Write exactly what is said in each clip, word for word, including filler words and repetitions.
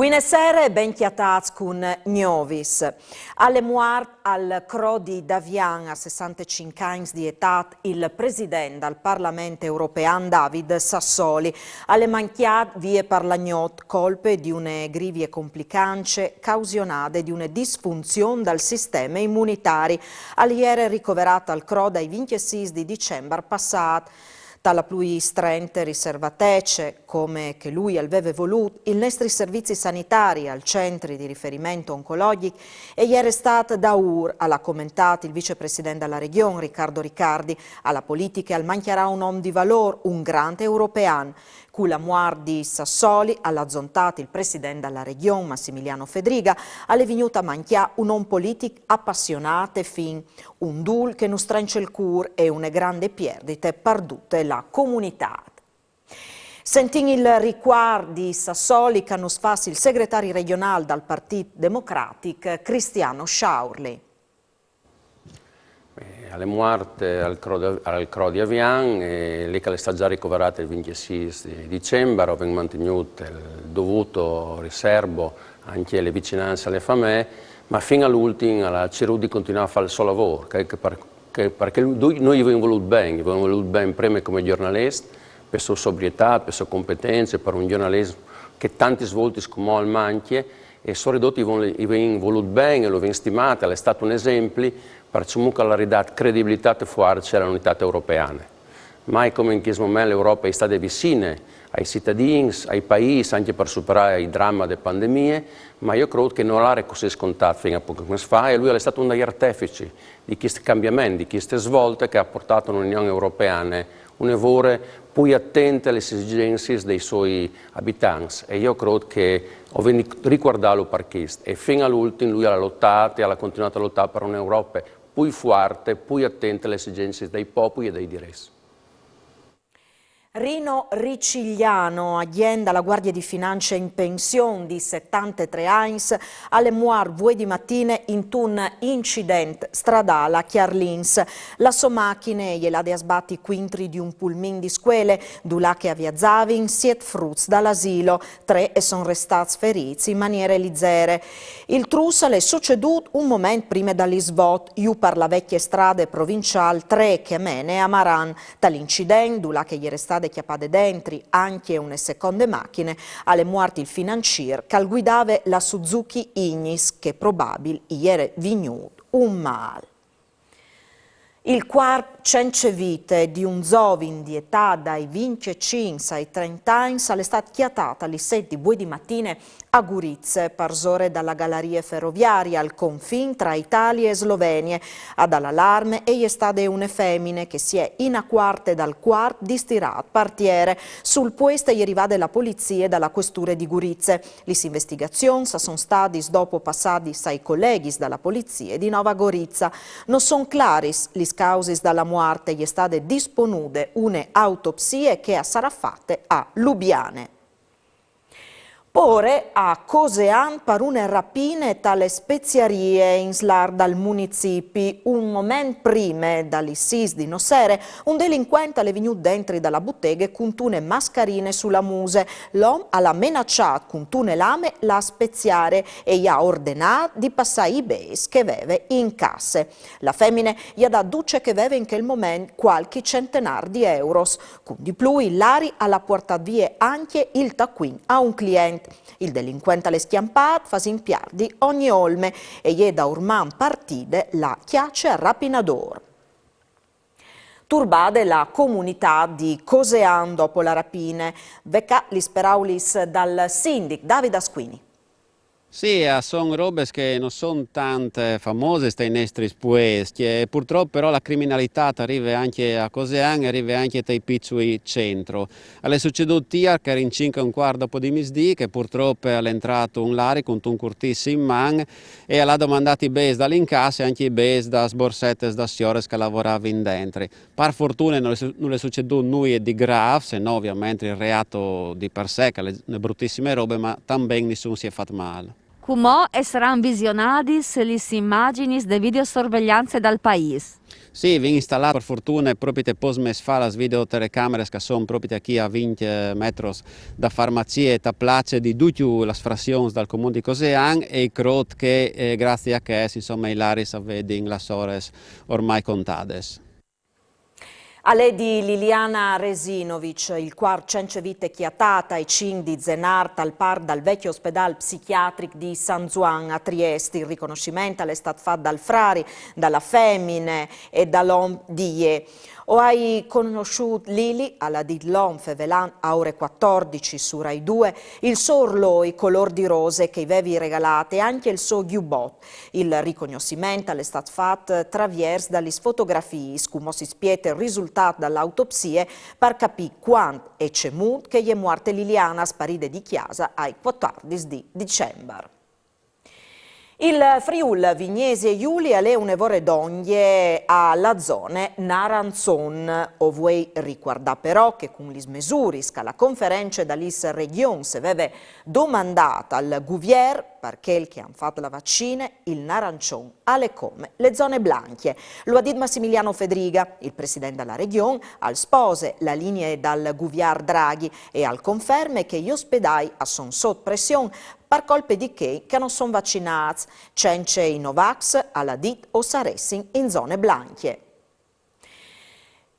Buine sere, ben cjatâts cun Gnovis. Al è muart al crodi d'Avian a sessantecinc agns di etât il president dal Parlament European David Sassoli. Al è mancjât vie par la gnot colpe di une grivie complicance causionade di une disfunzion dal sisteme imunitari. Al jere ricoverât al cro dai vincjesîs di Dicembar passât. Tra la plui strente riservatece, come che lui al veve volût, il nestri servizi sanitari al centri di riferiment oncologjic e jere stât daûr, al à comentât il vicepresident da la Regjon, Riccardo Riccardi. A la politiche al mancjarà un om di valôr, un grant european. Cu la muart di Sassoli, al à zontât il president da la Regjon, Massimiliano Fedriga, al è vignût a mancjâ un om politic apassionât e fin, un dûl che nus strence il cûr e une grande pierdite par dute la comunitât. Sentìn il ricuart di Sassoli che nus fâs il segretari regjonâl dal Partît Democratic, Cristiano Sciaurli. Eh, al è muart al cro di, al cro di Avian, e li che al è stât za ricoverât il vincjesîs di Dicembar, o vin mantignût il dovût riserbo, ancje la vicinance a la famee, ma fin al ultin al à cirût di continuâ a fâ il so lavôr, che, che par-, che, parcè che lui, nô i vin volût ben, i vin volût ben prime come gjornalist, pe sô sobrietât, pe sô competence, par un gjornalism che tantis voltis cumò al mancje, e soredut i vin, i vin volût ben e lu vin stimât, al è stât un esempli, par cemût che al à ridât credibilitât e fuarce a la unitât europeane. Mai come in chest moment la Europe e je stade vicine ai citadins, ai paîs, ancje par superâ il drame de pandemie, ma jo o crôt che nol jere cussì scontât fin a pôcs mês fa, e lui al è stât un dai arteficis di chest cambiament, di cheste svolte che e à puartât a une Union Europeane une vore plui atente a lis esigencis dai siei abitants. E jo o crôt che o vin di ricuardâlu par chest. E fin al ultin lui al à lotât e al à continuât a lotâ par une Europe plui fuarte, plui atente a lis esigencis dai popui e dai direts. Rino Ricigliano, agjent da la Guardie di Finance in pension di setantetrê agns, al è muart vuê di matine intun incident stradâl a Cjarlins. La sô machine e je lade a sbati cuintri di un pulmin di scuele, dulà che a viazavin siet fruts dal asilo. Trê a son restâts ferîts in maniere lizere. Il trus al è sucedût un moment prime da lis vot, jù par la vecje strade provinciâl trê che e mene a Maran. Tal incident, dulà che e jere stade cjapade dentri ancje une seconde machine, al è muart il financîr che al guidave la Suzuki Ignis, che probabil i jere vignût un mâl. Il cuarp cence vite di un zovin di etât dai vincjecinc ai trente agns al è stât cjatât ae sîs di vuê di matine a Gurize, parsore da la galarie feroviarie al confin tra Italie e Slovenie. A dâ l'alarme e je stade une femine che si è inacuarte dal cuarp distirât par tiere. Sul puest e je rivade la polizie da la cuesture di Gurize. Lis investigazions a son stadis dopo passadis ai coleghis da la polizie di Nova Goriza. No son claris lis causis da la muart, e je stade disponude une autopsie che e sarà fate a Lubiane. Pôre a Cosean par une rapine ta la speziarie in slar dal municipi. Un moment prime da lis sîs di nossere, un delincuent al è vignût dentri da la buteghe cuntune mascarine su la muse. L'om al à menaçât cuntune lame la speziarie e i à ordenât di passâ i bêçs che e veve in casse. La femine i à dât dut ce che e veve in chel moment, cualchi centenâr di euros. Cun di plui, il lari al à puartât vie ancje il tacuin a un client. Il delincuent al è scjampât fasint pierdi ogni olme e e je daurman partide la cjace al rapinadôr. Turbade la comunitât di Cosean dopo la rapine. Ve ca lis peraulis dal sindic David Asquini. Sì, a son robis che no son tant famôs tai nestris puescj, e purtrop però la criminalitât e rive ancje a Cosean e e rive ancje tai piçui centris. Al è sucedût îr, che a jerin cinc e un cuart dopo di misdì, che purtrop al è jentrât un lari cuntun curtìs in man e al à domandât i bêçs dal incass e ancje i bêçs das borsetis das siores che a lavoravin dentri. Par fortune nol è su-, nol è sucedût nuie di grâf, se no ovviamentri il reât di par se, che al è une brutissime robe, ma tant ben nissun si è fat mâl. Cumò a saran visionadis lis imagjinis de videosorvegliance dal paîs. Sì, vin instalât par fortune propit pôcs mês fa las videotelecamres che a son propit chi a vincj metros da farmacie e ta place di ducj las frazions dal comun di Cosean e crôt che, eh, grazie a chês, insome, i laris a vedin las ores ormai contades. Al è di Liliana Resinovic il cuarp cence vite cjatât ai cinc di Zenâr tal parc dal vecjo ospedâl psichiatric di San Zuan a Triest. Il ricognossiment al è stât fat dal frari, da la femine e dal om di jê. O ai cognossût Lili, al à dit l'om fevelant a ore cuatordici su Rai due, il so orloi colôr di rose che i vevi regalât e ancje il so gjubot. Il ricognossiment al è stât fat traviers da lis fotografiis, cumò si spiete il risultât da la autopsie par capî cuant e cemût che e je muarte Liliana, sparide di cjase ai cuatordis di Dicembar. Il Friûl Vignesie Julie al è une vore dongje a la zone naranzon. O vuei ricuardâ però che cun lis mesuris che la Conference da lis Regions e veve domandât al Guvier, par chei che a àn fat la vaccine, il naranzon al è come le zone blancje. Lu à dit Massimiliano Fedriga, il president da la Region, al spose la linie dal Guvier Draghi e al conferme che i ospedâi a son sot pression par colpe di chei che no son vaccinâts. Cence i Novax, al à dit, o saressin in zone blancje.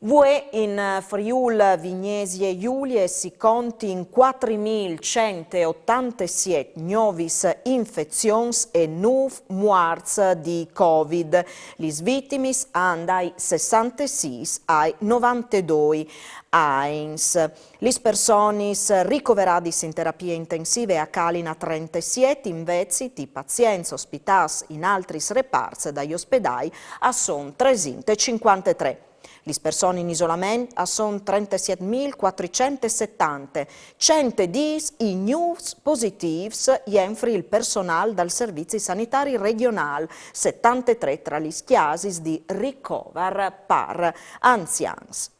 Vuê in Friûl Vignesie Julie si contin cuatri mil cent e otantesiet gnovis infezions e nûf muarts di Covid. Lis vitimis a àn dai sessantesîs ai novantedoi agns. Lis personis ricoveradis in terapie intensive a calin a trentesiet, invezit i pazients ospitâts in altris reparts dai ospedâi a son tresinte e cincuantetrê. Lis personis in isolament a son trentesiet mil cuatricent e setante, cent e dîs i gnûfs positîfs jenfri il personâl dal Servizi Sanitari Regjonâl, setantetrê tra lis cjasis di ricovar par anzians.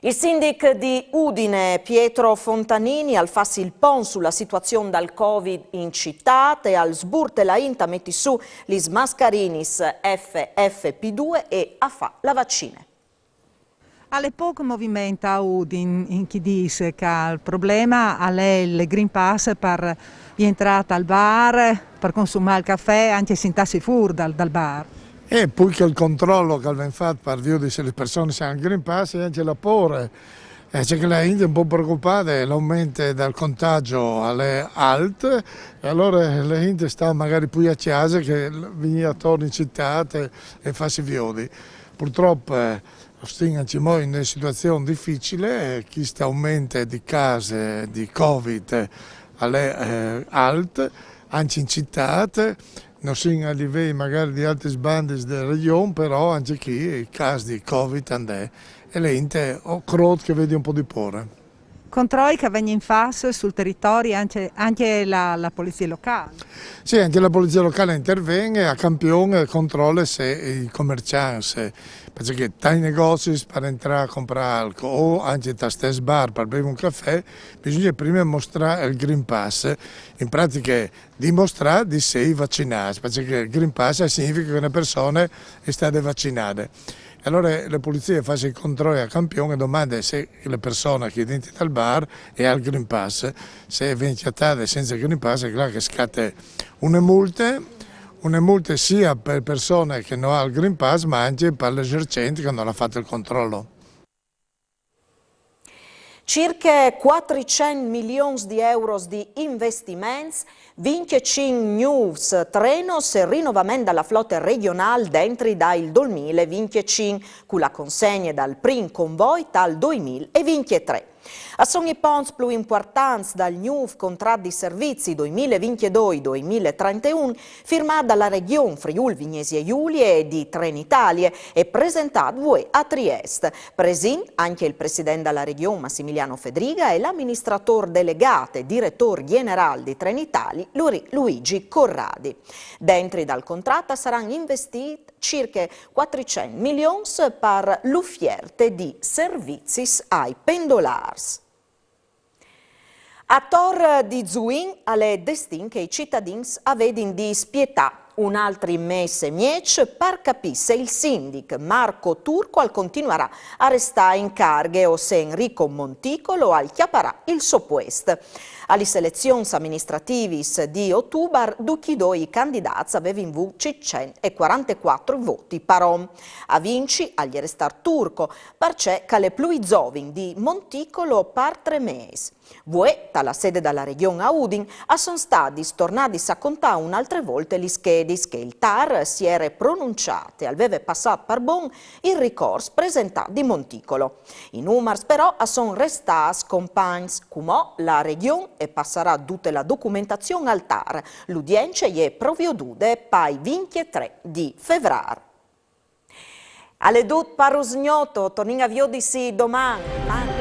Il sindic di Udine, Pietro Fontanini, al fâs il pont su la situazion dal Covid in citât e al sburte la int a meti sù lis mascarinis F F P due e a fâ la vaccine. Al è pôc moviment a Udin in chescj dîs, che il probleme al è il Green Pass par jentrâ tal bar, par consumâ il cafè, ancje sintâsi fûr dal, dal bar. E plui che il control che al ven fat par viodi se lis personis a àn il Green Pass, e ancje la pôre. E ce che la int e je un pôc preocupade, l'aument dal contagi al è alt, e alore la int e sta magari plui a cjase che vignî ator in citât e, e fâsi viodi. Purtrop, eh, o stin ancjemò in une situazion dificile, eh, chest aument di câs di Covid al è, eh, alt, ancje in citât, no sin a livei magari di altris bandis de Regjon, però ancje chi i câs di Covid a 'nd è, e la int o crôt che e vedi un pôc di pôre. Controi che a vegnin fats sul teritori ancje, ancje la, la polizie locâl? Sì, ancje la polizie locâl e interven e a campion e controle se i comerciants, parcè che tai negozis par jentrâ a comprâ alc o ancje tal stes bar par bevi un cafè, bisugne prime mostrâ il Green Pass, in pratiche dimostrâ di sei vaccinâts, parcè che il Green Pass al significhe che une persone e je stade vaccinade. E alore la polizie e fâs i controi a campion e domande se la persone che e je dentri tal bar e à il Green Pass. Se e ven cjatade cence Green Pass, al è clâr che e scate une multe, une multe sia par persone che no à il Green Pass, ma ancje par la esercent che no à fat il control. Cirche cuatricent milions di euros di investiments, vincjecinc gnûfs trenos e rinovament da la flote regjonâl dentri dal doi mil e vincjecinc, cu la consegne dal prin convoi tal doi mil e vincjetrê. A son i ponts plui impuartants dal gnûf contrat di servizi doi mil e vincjedoi doi mil e trenteun, firmât da la Regjon Friûl Vignesie Julie e di Trenitalie e presentât vuê a Triest. Presint ancje il president da la Regjon Massimiliano Fedriga e l'aministratôr delegât e diretôr gjenerâl di Trenitalie Lu-, Luigi Corradi. Dentri dal contrat a saran investits cirche cuatricent milions par la ufierte di servizis ai pendolârs. Ator di Zuin al è destin che i citadins a vedin di spietâ Un altri mês e mieç par capî se il sindic Marco Turco al continuarà a restâ in carghe o se Enrico Monticolo al cjaparà il so puest. A lis elezions aministrativis di otubar ducj i doi candidâts a vevin vût cinccent e cuarantecuatri voti par om. A vinci al è restât Turco, parcè che al è plui zovin di Monticolo par trê mês. Vuê, ta la sede da la Regjon a Udin, a son stadis tornadis a contâ une altre volte lis schedis che il tar si jere pronunciât e al veve passât par bon il ricors presentât di Monticolo. I numars però a son restâts compagns. Cumò la Regjon e passarà dute la documentazion al tar. L'udience e je proviodude pai vincjetrê di Fevrâr. Al è dut par usgnot, o tornìn a viodisi doman. Mandi.